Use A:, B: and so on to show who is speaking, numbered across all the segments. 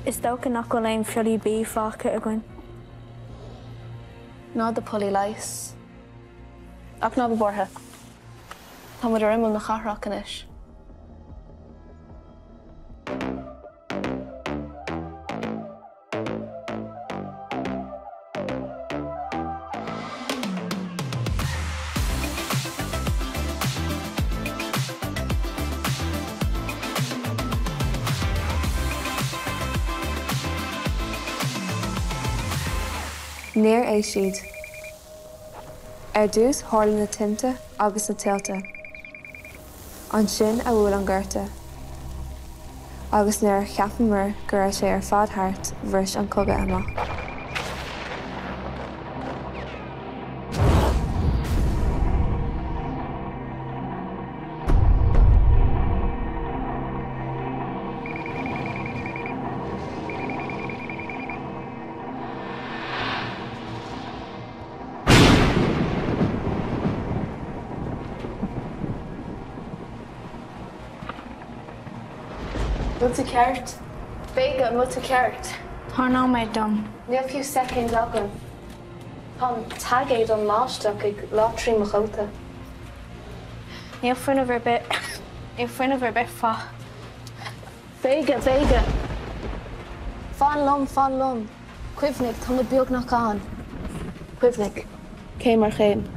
A: Is dócha nach bhfuil aon phiollaí B fágtha againn.
B: Ná do piollaí leighis. Ach ná bí buartha. Tá muid ar imeall na cathrach anois.
C: Níor éist siad. Ar dtús tharla na tinte agus na tuilte. Ansin a bhuail an gorta. Agus nuair a cheapamar go raibh sé ar fad thart, bhris an cogadh amach.
B: Bhfuil tú ceart? Vega, an bhfuil tú ceart?
A: Tabhair nóiméad dom.
B: Níl fiú soicind againn. Tá an t-aigéad ón mbáisteach ag leá trí mo chóta.
A: Níl fuinneamh ar bith, níl fuinneamh ar bith fágtha.
B: Vega, Vega! Fan liom, fan liom! Cuimhnigh, tá muid beagnach ann. Cuimhnigh, céim ar chéim.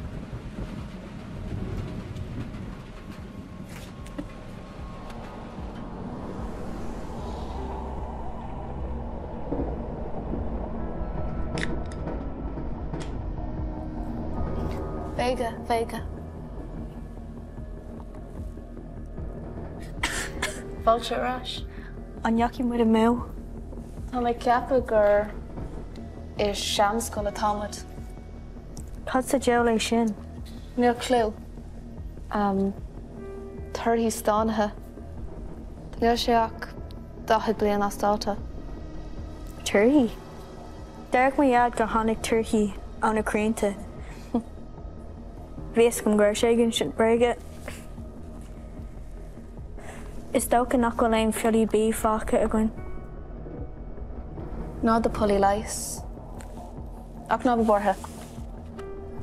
B: Vega, Vega. Fáilte ar ais.
A: An ndeachaigh muid amú?
B: Tá mé ag ceapadh gur i seanscoil atá muid.
A: Cad sa diabhal é sin?
B: Níl clue. Torthaí stánaithe. Níl sé ach 40 bliain as dáta.
A: Torthaí? Déarfadh mo dhaid gur tháinig torthaí ó na crainnte. Bhí fhios agam go raibh sé ag insint bréige. Is dócha nach bhfuil aon phiollaí B fágtha againn.
B: Ná do phiollaí leighis. Ach ná bí buartha.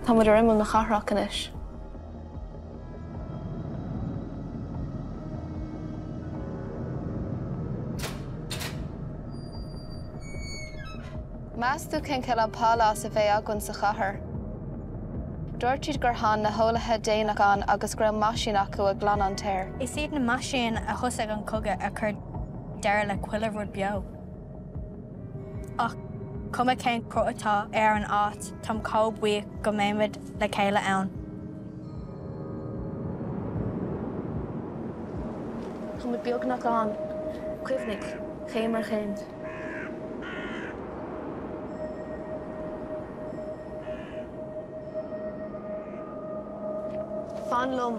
B: Tá muid ar imeall na cathrach anois. Meas tú cén cineál pálás a bheidh againn sa chathair? Dúirt siad gur tháinig na heolaithe déanach ann agus go raibh meaisín acu a ghlan an t-aer.
A: Is iad na meaisín a thosaigh an cogadh a chuir deireadh le chuile rud beo. Ach cuma cén cruth atá ar an áit, táim chomh buíoch go mbeimid le chéile ann.
B: Tá muid beagnach ann. Cuimhnigh, céim ar chéim. Fan liom.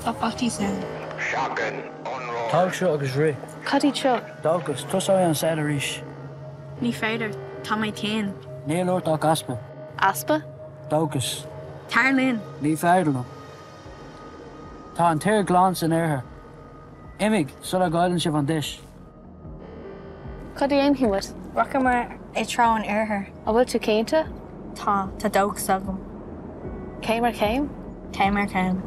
A: Tá faitíos ann.
D: Seachain onróir.
E: Tóg seo agus rith.
B: Cad iad seo?
E: Dóchas, Tosóidh an saol arís.
A: Ní féidir, tá mé tinn.
E: Níl ort ach easpa.
B: Easpa?
E: Dóchas.
A: Tar linn.
E: Ní féidir liom. Tá an tír glan san oirthear. Imigh, sula gcailleann sibh an deis.
B: Cad a dhéanfaidh muid?
A: Rachaimid i dtreo an oirthir.
B: An bhfuil tú cinnte?
A: Tá, tá dóchas agam.
B: Céim ar chéim?
A: Céim ar chéim.